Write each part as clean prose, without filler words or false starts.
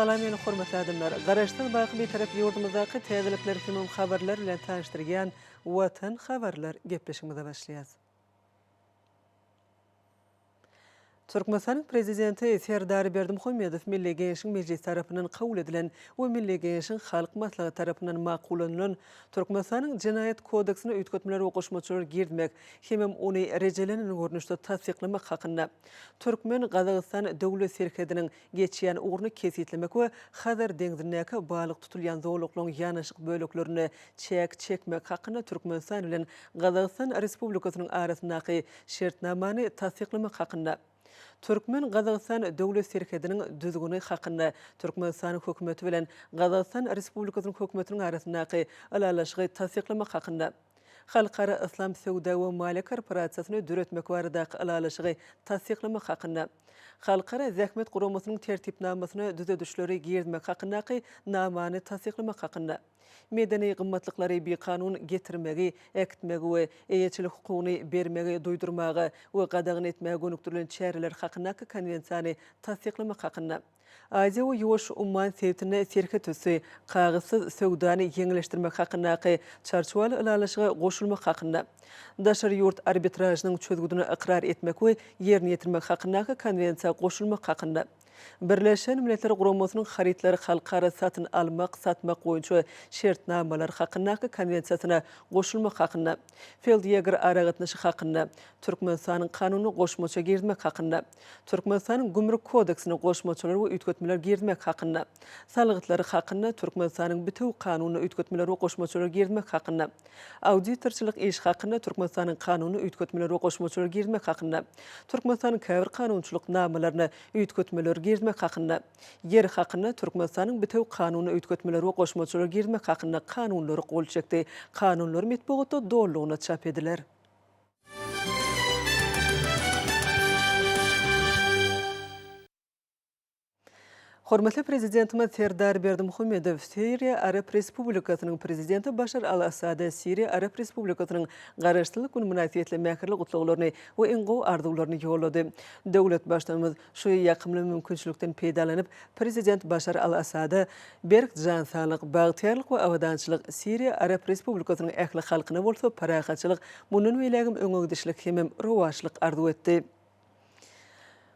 Salam meni hormatly adamlar! Garaşsyz baky Bitarap ýurdumyzdaky täzelikler hemem habarlar bilen tanyşdyrýan Watan habarlar gepleşigimize başlaýas. Türkmenistanyň Prezidenti Serdar Berdimuhamedow Milli Geňeşiň Mejlisi tarapyndan kabul edilen we Milli Geňeşiň Halk Maslahaty tarapyndan makullanylan Türkmenistanyň Jenaýat kodeksine üýtgetmeler we goşmaçalar girizmek hemem ony rejelenen görnüşde tassyklamak hakynda Türkmen-Gazagystan döwlet serhediniň geçýän ugruny kesgitlemek we Hazar deňzindäki balyk tutulýan zolaklaryň ýanaşyk böleklerinde çäk çekmek hakynda Türkmenistan bilen Gazagystan Respublikasynyň arasyndaky Şertnamany tassyklamak hakynda Türkmen-Gazagystan döwlet serhediniň düzgüni hakynda Türkmenistanyň Hökümeti bilen Gazagystan Respublikasynyň Hökümetiniň arasyndaky Ylalaşygy tassyklamak hakynda Halkara Yslam söwda we maliýe korporasiýasyny döretmek baradaky Ylalaşygy tassyklamak hakynda Halkara Zähmet Guramasynyň Tertipnamasyna düzedişleri girizmek hakyndaky Namany tassyklamak hakynda Medeni gymmatlyklary bikanun getirmegi, äkitmegi we eýeçilik hukugyny bermegi duýdurmaga we gadagan etmäge gönükdirilen çäreler hakyndaky Konwensiýany tassyklamak hakynda. Aziýa we Ýuwaş umman sebitinde serhetüsti kagyzsyz söwdany ýeňilleşdirmek hakyndaky Çarçuwaly ylalaşyga goşulmak hakynda. Daşary ýurt arbitražynyň çözgüdini ykrar etmek we ýerine ýetirmek hakyndaky Konwensiýa goşulmak hakynda. Birleşen Milletler Guramasynyň harytlary halkara satyn almak, satmak boýunça şertnamalar hakyndaky Konwensiýasyna goşulmak hakynda, Feldýeger aragatnaşyk hakynda Türkmenistanyň Kanunyna goşmaça girizmek hakynda, Türkmenistanyň Gümrük kodeksine goşmaçalar we üýtgetmeler girizmek hakynda, Salgytlar hakynda Türkmenistanyň bitewi Kanunyna üýtgetmeler we goşmaçalar girizmek hakynda, Auditorçylyk işi hakynda Türkmenistanyň Kanunyna üýtgetmeler we goşmaçalar girizmek hakynda, Türkmenistanyň käbir kanunçylyk namalaryna üýtgetmeler girizmek hakynda, Ýer hakynda Türkmenistanyň bitewi Kanunyna üýtgetmeler we goşmaçalar girizmek hakynda Kanunlara gol çekdi. Kanunlar metbugatda dolulygyna çap ediler. Hormatly Prezidentimiz Serdar Berdimuhamedow Siriýa Arap Respublikasynyň Prezidenti Başar al-Assada Siriýa Arap Respublikasynyň Garaşsyzlyk güni mynasybetli mähirli gutlaglaryny we iň gowy arzuwlaryny ýollady. Döwlet Baştutanymyz şu ýakymly mümkinçilikden peýdalanyp, Prezident Başar al-Assada berk jan saglyk, bagtyýarlyk we abadançylyk, Siriýa Arap Respublikasynyň ähli halkyna bolsa parahatçylyk, mundan beýlägem öňegidişlik hemem rowaçlyk arzuw etdi.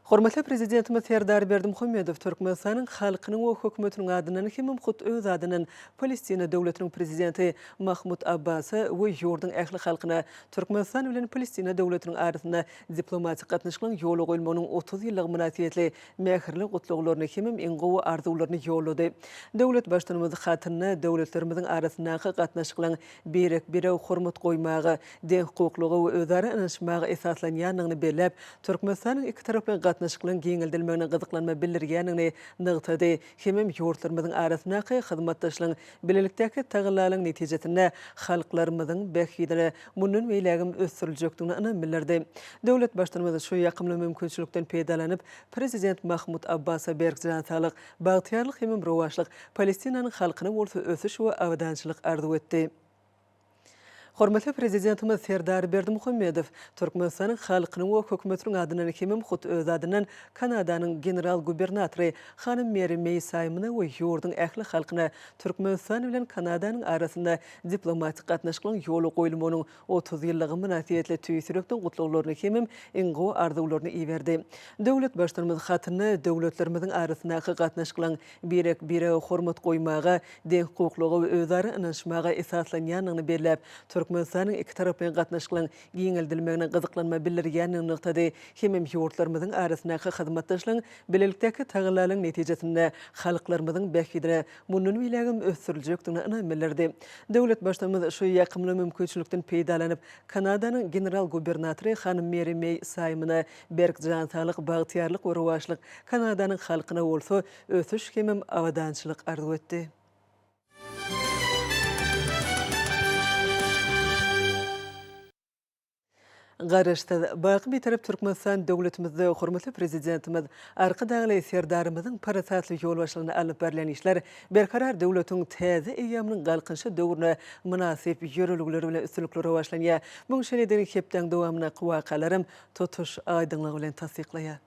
Hormatly Prezidentimiz Serdar Berdimuhamedow Türkmenistanyň halkynyň we hökümetiniň adyndan hemem hut öz adyndan Palestina Döwletiniň Prezidenti Mahmud Abbasa we ýurduň ähli halkyna Türkmenistan bilen Palestina Döwletiniň arasynda diplomatik gatnaşyklaryň ýola goýulmagynyň 30 ýyllygy mynasybetli mähirli gutlaglaryny hemem iň gowy arzuwlaryny ýollady. Döwlet Baştutanymyz hatynda döwletlerimiziň arasyndaky gatnaşyklaryň birek-birege hormat goýmaga, deňhukuklyga we özara ynanyşmaga esaslanýandygyny belläp, Türkmenistanyň ikitaraplaýyn gatnaşyklaryň giňeldilmegine gyzyklanma bildirýändigini nygtady hemem ýurtlarymyzyň arasyndaky hyzmatdaşlygyň bilelikdäki tagallalaryň netijesinde halklarymyzyň bähbidine mundan beýlägem ösdüriljekdigine ynam bildirdi. Döwlet Baştutanymyz şu ýakymly mümkinçilikden peýdalanyp, Prezident Mahmud Abbasa berk jan saglyk, Bagtyýarlyk hemem rowaçlyk, Palestinanyň halkyna bolsa ösüş we abadançylyk arzuw etdi. Hormatly Prezidentimiz Serdar Berdimuhamedow Türkmenistanyň halkynyň we hökümetiniň adyndan hemem hut öz adyndan Kanadanyň general-gubernatory hanym Meri Meý Saýmona we ýurduň ähli halkyna Türkmenistan bilen Kanadanyň arasynda diplomatik gatnaşyklaryň ýola goýulmagynyň 30 ýyllygy mynasybetli tüýs ýürekden gutlaglaryny hemem iň gowy arzuwlaryny iberdi. Döwlet Baştutanymyz hatynda döwletlerimiziň arasyndaky gatnaşyklaryň birek-birege hormat goýmaga, deňhukuklyga we özara ynanyşmaga esaslanýandygyny belläp, Türkmenistanyň ikitaraplaýyn gatnaşyklaryň giňeldilmegine gyzyklanma bildirýändigini nygtady hemem ýurtlarymyzyň arasyndaky hyzmatdaşlygyň bilelikdäki tagallalaryň netijesinde halklarymyzyň bähbidine mundan beýlägem ösdüriljekdigine ynam bildirdi. Döwlet Baştutanymyz şu ýakymly mümkinçilikden peýdalanyp, Kanadanyň general-gubernatory hanym Meri Meý Saýmona berk jan saglyk, bagtyýarlyk we rowaçlyk, Kanadanyň halkyna bolsa ösüş hemem abadançylyk arzuw etdi. Garaşsyz, baky Bitarap Türkmenistan döwletimizde hormatly Prezidentimiz Arkadagly Serdarymyzyň parasatly ýolbaşçylygynda alnyp barylýan işler Berkarar döwletiň täze eýýamynyň Galkynyşy döwrüne mynasyp ýörelgeler bilen üstünlikli rowaçlanýar. Muň şeýledigini hepdäň dowamyndaky wakalaram tutuş aýdyňlygy bilen tassyklaýar.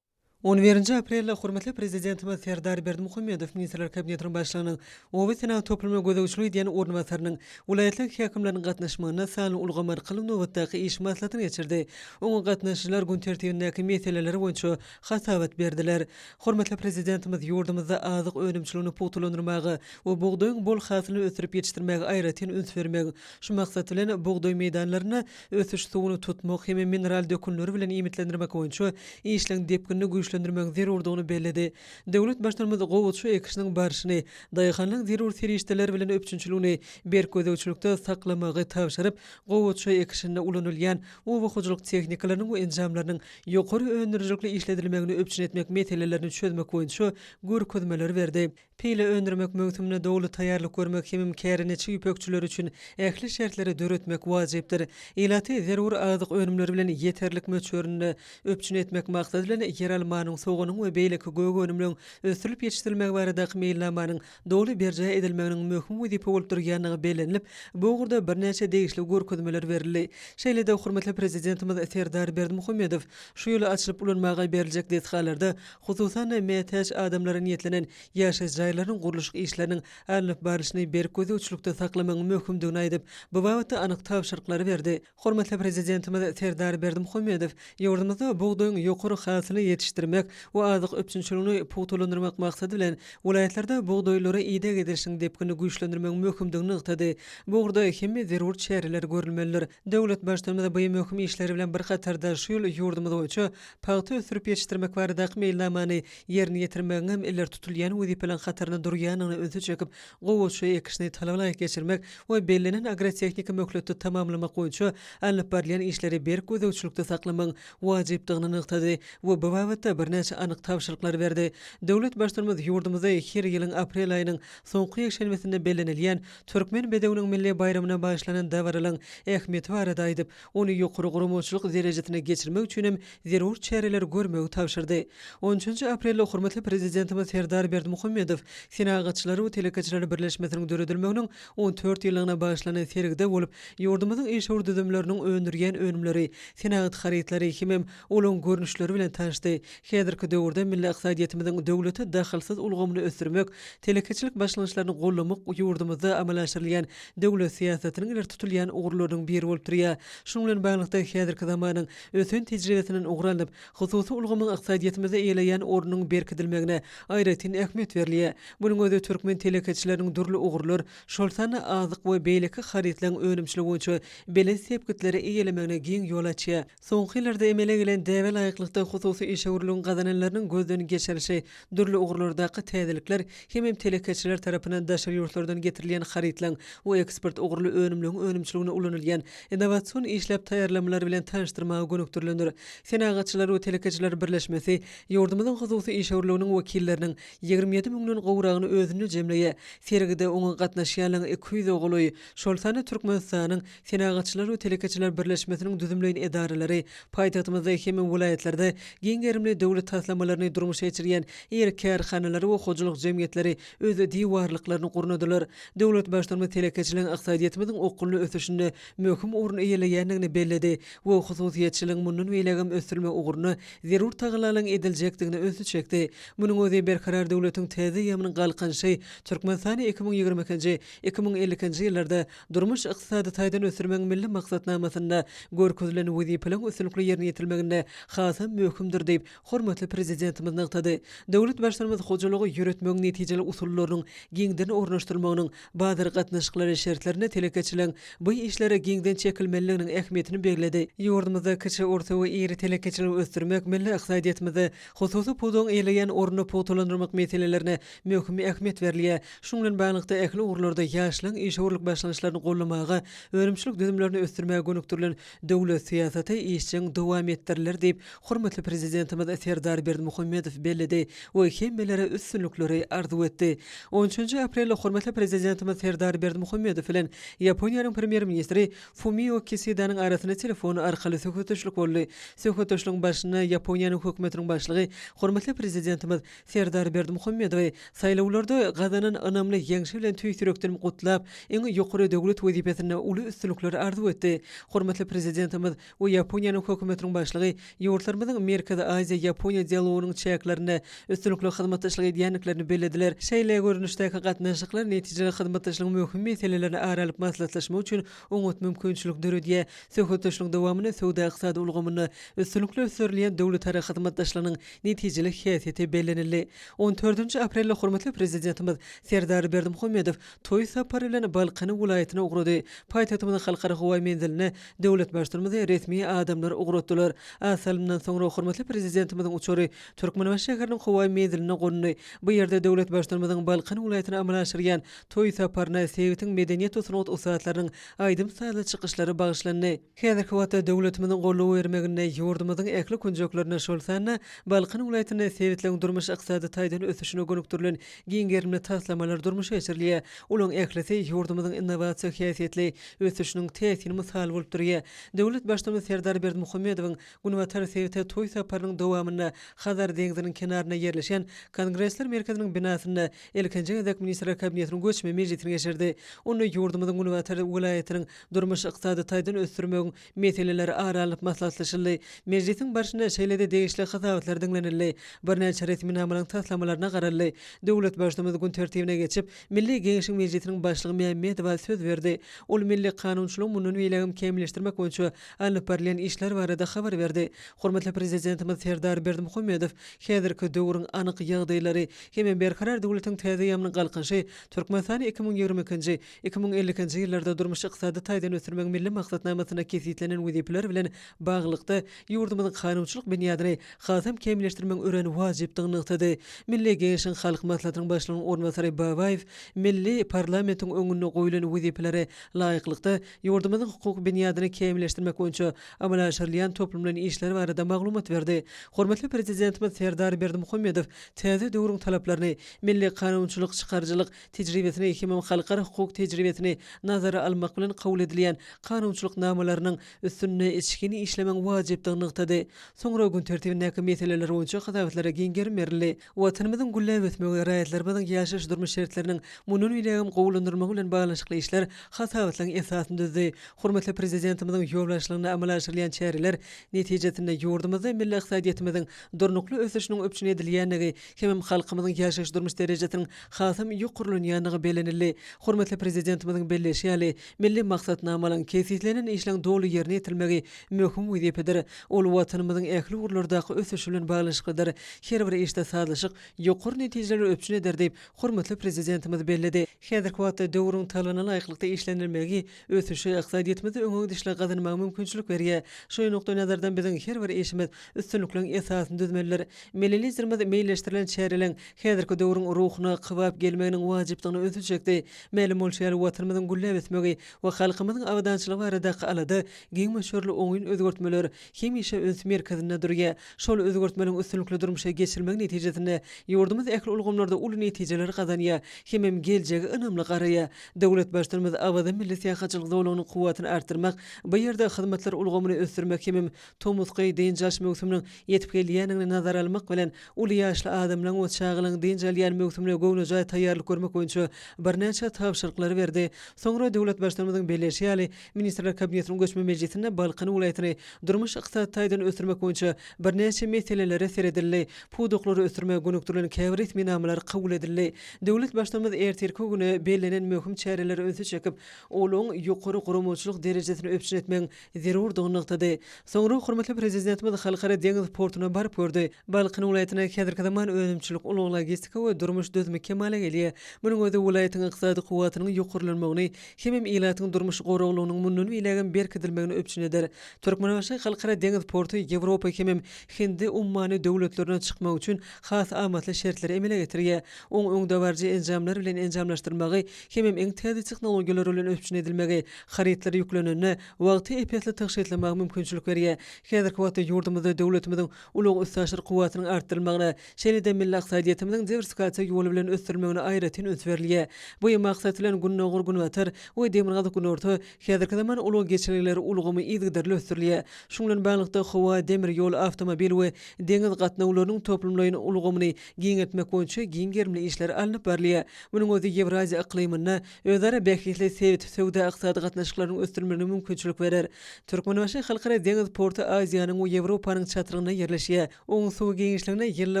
On birinji aprelde hormatly Prezidentimiz Serdar Berdimuhamedow Ministrler Kabinetiniň Başlygynyň oba senagat toplumyna gözegçilik edýän orunbasarynyň, welaýatlaryň häkimleriniň gatnaşmagynda sanly ulgam arkaly nobatdaky iş maslahatyny geçirdi. Oňa gatnaşyjylar gün tertibindäki meseleler boýunça hasabat berdiler. Hormatly Prezidentimiz ýurdumyzda azyk önümçiligini pugtalandyrmaga we bugdaýyň bol hasylyny ösdürip ýetişdirmäge aýratyn üns bermegiň, şu maksat bilen, bugdaý meýdanlarynda ösüş suwuny tutmak hem mineral dökünleri bilen iýmitlendirmek boýunça işleň depginini güýçlendirmegiň zerurdygyny belledi. Döwlet Baştutanymyz gowaça ekişiniň barşyny, daýhanlaryň zerur serişdeler bilen üpjünçiligini berk gözegçilikde saklamagy tabşyryp, gowaça ekişinde ulanylýan oba hojalyk tehnikalarynyň we enjamlarynyň ýokary öndürijilikli işledilmegini üpjün etmek meselelerini çözmek boýunça görkezmeleri berdi. Pile öndürmek möwsümine doly taýýarlyk görmek hemem kärendeçi ýüpekçiler üçin ähli şertleri döretmek wajypdyr. Ilaty zerur azyk önümleri bilen ýeterlik möçberinde üpjün etmek maksady bilen, ýeralmanyň, soganyň we beýleki gök önümleň ösdürilip ýetişdirilmegi baradaky meýilnamanyň doly berjaý edilmeginiň möhüm wezipe bolup durýandygy bellenilip, bu ugurda birnäçe degişli görkezmeler berildi. Şeýle-de hormatly Prezidentimiz Serdar Berdimuhamedow şu ýyl açylyp ulanmaga beriljek desgalarda, hususan-da, mätäç adamlara niýetlenen ýaşaýyş jaýlarynyň gurluşyk işleriniň alnyp barlyşyny berk gözegçilikde saklamagyň möhümdigini aýdyp, bu babatda anyk tabşyryklary berdi. Hormatly Prezidentimiz Serdar Berdimuhamedow ýurdumyzda bugdaýyň ýokary hasylyny ýetişdirmek we azyk üpjünçiligini pugtalandyrmak maksady bilen, welaýatlarda bugdaýlara ideg edilişiň depginini güýçlendirmegiň möhümdigini nygtady. Bu ugurda hemme zerur çäreler görülmelidir. Döwlet Baştutanymyz bu möhüm işler bilen bir hatarda şu ýyl ýurdumyz boýunça pagta ösdürip ýetişdirmek baradaky meýilnamany ýerine ýetirmegiň hem ileri tutulýan wezipeleriň hatarynda durýandygyna ünsi çekip, gowaça ekişini talaba laýyk geçirmek we bellenen agrotehniki möhletde tamamlamak boýunça alnyp barylýan işleri berk gözegçilikde saklamagyň wajypdygyny nygtady we bu babatda birnäçe anyk tabşyryklary berdi. Döwlet Baştutanymyz ýurdumyzda her ýylyň aprel aýynyň soňky ýekşenbesinde bellenilýän Türkmen bedewiniň milli baýramyna bagyşlanan dabaralaryň ähmiýeti barada aýdyp, ony ýokary guramaçylyk derejesine geçirmek üçin hem zerur çäreleri görmegi tabşyrdy. On üçünji aprelde hormatly Prezidentimiz Serdar Berdimuhamedow Senagatçylar we telekeçiler birleşmesiniň döredilmeginiň 14 ýyllygyna bagyşlanan sergide bolup, ýurdumyzyň işewür düzümleriniň öndürýän önümleri, senagat harytlary hemem olaryň görnüşleri bilen tanyşdy. Häzirki döwürde milli ykdysadyýetimiziň döwlete dahylsyz ulgamyny ösdürmek, telekeçilik başlangyçlaryny goldamak ýurdumyzda amala aşyrylýan döwlet syýasatynyň ileri tutulýan ugurlarynyň biri bolup durýar. Şunuň bilen baglylykda, häzirki zamanyň ösen tejribesinden ugur alnyp, hususy ulgamyň ykdysadyýetimizde eýeleýän ornunyň berkidilmegine aýratyn ähmiýet berilýär. Munuň özi türkmen telekeçileriniň dürli ugurlar, şol sanda azyk we beýleki harytlaryň önümçiligi boýunça belent sepgitleri eýelemegine giň ýol açýar. Soňky ýyllarda emele gelen däbe laýyklykda hususy işewürligiň gazananlarynyň gözden geçirilişi, dürli ugurlardaky täzelikler hemem telekeçiler tarapyndan daşary ýurtlardan getirilýän harytlaryň we eksport ugurly önümleriň önümçiliginde ulanylýan innowasion işläp taýýarlamalar bilen tanyşdyrmaga gönükdirilendir. Senagatçylar we telekeçiler birleşmesi ýurdumyzyň hususy işewürliginiň wekilleriniň 27 müňden gowragyny özünde jemleýär. Sergide oňa gatnaşýanlaryň 200-e golaýy, şol sanda Türkmenistanyň Senagatçylar we telekeçiler birleşmesiniň düzümleýin edaralary paýtagtymyzda hem welaýatlarda giň gerimli döwlet taslamalaryny durmuşa geçirýän iri kärhanalary we hojalyk jemgyýetleri öz diwarlyklaryny gurnadylar. Döwlet Baştutanymyz telekeçiligiň ykdysadyýetimiziň okgunly ösüşinde möhüm orun eýeleýändigini belledi we hususyýetçiligiň mundan beýlägem ösdürilmegi ugrunda zerur tagallalaryň ediljekdigine ünsi çekdi. Munuň özi Berkarar döwletiň täze eýýamynyň Galkynyşy, Türkmenistany 2022-nji, 2052-nji ýyllarda Durmuş-ykdysady taýdan ösdürmegiň Milli maksatnamasynda görkezilen wezipeleriň üstünlikli ýerine ýetirilmeginde hasam möhümdir diýip, hormatly Prezidentimiz nygtady. Döwlet Baştutanymyz hojalygy ýöretmegiň netijeli usullarynyň giňden ornaşdyrylmagynyň bazar gatnaşyklary şertlerinde telekeçiligiň bu işlere giňden çekilmelidiginiň ähmiýetini belledi. Ýurdumyzda kiçi, orta we iri telekeçiligi ösdürmek, milli ykdysadyýetimizde hususy pudagyň eýeleýän ornuny pugtalandyrmak meselelerine möhüm ähmiýet berilýär. Şunuň bilen baglylykda, ähli ugurlarda ýaşlaryň işewürlik başlangyçlaryny goldamaga, önümçilik düzümlerini ösdürmäge gönükdirilen döwlet syýasaty işjeň dowam etdiriler diýip, hormatly Prezidentimiz Serdar Berdimuhamedow belledi we hemmelere üstünlikleri arzuw etdi. On üçünji aprelde hormatly Prezidentimiz Serdar Berdimuhamedow bilen Ýaponiýanyň Premýer-ministri Fumio Kisidanyň arasynda telefon arkaly söhbetdeşlik boldy. Söhbetdeşligiň barşynda Ýaponiýanyň Hökümetiniň Başlygy hormatly Prezidentimiz Serdar Berdimuhamedowy saýlawlarda gazanan ynamly ýeňşi bilen tüýs ýürekden gutlap, iň ýokary döwlet wezipesinde uly üstünlikleri arzuw etdi. Hormatly Prezidentimiz we Ýaponiýanyň Hökümetiniň Başlygy ýurtlarymyzyň Merkezi Aziýa. Türkmenistan-Ýaponiýa dialogynyň çäklerinde üstünlikli hyzmatdaşlyk edýändiklerini bellediler. Şeýle görnüşdäki gatnaşyklar netijeli hyzmatdaşlygyň möhüm meselelerini ara alyp maslahatlaşmak üçin oňat mümkinçilik döredýär. Söhbetdeşligiň dowamynda söwda-ykdysady ulgamynda üstünlikli ösdürilýän döwletara hyzmatdaşlygynyň netijeli häsiýeti bellenildi. On dördünji aprelde hormatly Prezidentimiz Serdar Berdimuhamedow toý sapary bilen Balkan welaýatyna ugrady. Paýtagtymyzyň Halkara howa menziline döwlet Baştutanymyzy resmi adamlar ugratdylar. Az salymdan soňra hormatly Prezidentimiziň uçary Türkmenbaşy şäheriniň howa menziline gondy. Bu ýerde döwlet Baştutanymyzyň Balkan welaýatyna amala aşyrýan toý saparyna sebitiň medeniýet we sungat ussatlarynyň aýdym-sazly çykyşlary bagyşlandy. Häzirki wagtda döwletimiziň goldaw bermeginde ýurdumyzyň ähli künjeklerinde, şol sanda Balkan welaýatynda sebitleriň durmuş-ykdysady taýdan ösüşine gönükdirilen giň gerimli taslamalar durmuşa geçirilýär. Olaryň ählisi ýurdumyzyň innowasiýa häsiýetli ösüşiniň täsin mysaly bolup durýar. Döwlet Baştutanymyz Serdar Berdimuhamedowyň günbatar sebite toý saparynyň dowamynda Hazar deňziniň kenarynda ýerleşen Kongresler merkeziniň binasynda ilkinji gezek Ministrler Kabinetiniň göçme mejlisini geçirdi. Onda ýurdumyzyň günbatar welaýatynyň durmuş-ykdysady taýdan ösdürmegiň meseleleri ara alnyp maslahatlaşyldy. Mejlisiň barşynda şeýle-de degişli hasabatlar diňlenildi, birnäçe resminamalaryň taslamalaryna garaldy. Döwlet Baştutanymyz gün tertibine geçip, Milli Geňeşiň Mejlisiniň Başlygy Mämmedowa söz berdi. Ol milli kanunçylygy mundan beýlägem kämilleşdirmek boýunça alnyp barylýan işler barada habar berdi. Hormatly Prezidentimiz Serdar Berdimuhamedow häzirki döwrüň anyk ýagdaýlary hem-de Berkarar döwletiň täze eýýamynyň Galkynyşy Türkmenistany 2022-nji 2052-nji ýyllarda durmuş-ykdysady taýdan ösdürmegiň Milli maksatnamasynda kesgitlenen wezipeler bilen baglylykda, ýurdumyzyň kanunçylyk binýadyny hasam kämilleşdirmegiň örän wajypdygyny nygtady. Milli Geňeşiň Halk Maslahatynyň Başlygynyň orunbasary Babaýew milli parlamentiň öňünde goýlan wezipelere laýyklykda, ýurdumyzyň hukuk binýadyny kämilleşdirmek boýunça amala aşyrylýan toplumlaýyn işler barada maglumat berdi. Hormatly Prezidentimiz Serdar Berdimuhamedow täze döwrüň talaplaryny, milli kanunçylyk çykaryjylyk tejribesini hemem halkara hukuk tejribesini nazara almak bilen kabul edilýän kanunçylyk namalarynyň üstünde içgin işlemegiň wajypdygyny nygtady. Soňra gün tertibindäki meseleler boýunça hasabatlara giň gerim berildi. Watanymyzyň gülläp ösmegi, raýatlarymyzyň ýaşaýyş-durmuş şertleriniň mundan beýlägem gowulandyrylmagy bilen baglanyşykly işler hasabatlaryň esasyny düzdi. Hormatly Prezidentimiziň ýolbaşçylygynda amala aşyrylýan çäreler netijesinde ýurdumyzda milli ykdysadyýetimiziň durnukly ösüşiniň üpjün edilýändigi hemem halkymyzyň ýaşaýyş-durmuş derejesiniň hasam ýokarlanýandygy bellenildi. Hormatly Prezidentimiziň belleýşi ýaly, milli maksatnamalaryň, kesgitlenen işleriň doly ýerine ýetirilmegi möhüm wezipedir. Ol Watanymyzyň ähli ugurlardaky ösüşi bilen baglanyşyklydyr. Her bir işde sazlaşyk ýokary netijeleri üpjün eder diýip, hormatly Prezidentimiz belledi. Häzirki wagtda döwrüň talabyna laýyklykda işlenilmegi ösüşi, ykdysadyýetimizde öňe gidişligi gazanmaga mümkinçilik berýär. Şu nukdaýnazardan biziň her bir işimiz üstünlikleriň esasyny düzmelidir. Milli Liderimiz meýilleşdirilen çäreleriň häzirki döwrüň ruhuna kybap gelmeginiň wajypdygyna ünsi çekdi. Mälim bolşy ýaly, Watanymyzyň gülläp ösmegi we halkymyzyň abadançylygy baradaky alada giň möçberli oňyn özgertmeler hemişe üns merkezinde durýar. Şol özgertmeleriň üstünlikli durmuşa geçirilmegi netijesinde ýurdumyz ähli ulgamlarda uly netijeleri gazanýar hemem geljege ynamly garaýar. Döwlet Baştutanymyz Awaza milli syýahatçylyk zolagynyň kuwwatyny artdyrmak, bu ýerde hyzmatlar ulgamyny ösdürmek hemem tomusky dynç alyş möwsüminiň ýetip gelýändigini nazara almak bilen, uly ýaşly adamlaryň we çagalaryň dynç alýan möwsümine göwnejaý taýýarlyk görmek boýunça birnäçe tabşyryklary berdi. Soňra döwlet Baştutanymyzyň belleýşi ýaly, Ministrler Kabinetiniň göçme mejlisinde Balkan welaýatyny durmuş-ykdysady taýdan ösdürmek boýunça birnäçe meselelere seredildi, pudaklary ösdürmäge gönükdirilen käbir resminamalar kabul edildi. Döwlet Baştutanymyz ertirki güne bellenen möhüm çärelere ünsi çekip, olaryň ýokary guramaçylyk derejesini üpjün etmegiň zerurdygyny nygtady. Soňra hormatly Prezidentimiz Halkara deňiz portuna baryp gördi. Balkan welaýatynda häzirki zaman önümçilik, ulag-logistika we durmuş düzümi kemala gelýär. Munuň özi welaýatyň ykdysady kuwwatynyň ýokarlanmagyny hemem ilatyň durmuş goraglygynyň mundan beýlägem berkidilmegini üpjün eder. Türkmenbaşy Halkara deňiz porty Ýewropa hemem Hindi ummany döwletlerine çykmak üçin has amatly şertleri emele getirýär. Oň öňdebaryjy enjamlar bilen enjamlaşdyrylmagy hemem iň täze tehnologiýalar bilen üpjün edilmegi harytlar ýüklenende wagty ep-esli tygşytlamaga mümkinçilik berýär. Häzirki wagtda ýurdumyzda döwletimiziň ulag-üstaşyr kuwwatynyň artdyrylmagyna, şeýle-de milli ykdysadyýetimiziň diwersifikasiýa ýoly bilen ösdürilmegine aýratyn üns berilýär. Bu maksat bilen Gündogar-Günbatar we Demirgazyk-Günorta häzirki zaman ulag geçelgeleri ulgamy yzygiderli ösdürilýär. Şunuň bilen baglylykda, howa, demir ýol, awtomobil we deňiz gatnawlarynyň toplumlaýyn ulgamyny giňeltmek boýunça giň gerimli işler alnyp barylýar. Munuň özi Ýewraziýa yklymynda özara bähbitli sebit söwda-ykdysady gatnaşyklarynyň ösdürilmegine mümkinçilik berer. Türkmenbaşy Halkara deňiz porty Aziýanyň we Ýewropanyň çatrygynda ýerleşýär. ýerleşýär. Oň suw giňişligine ýylda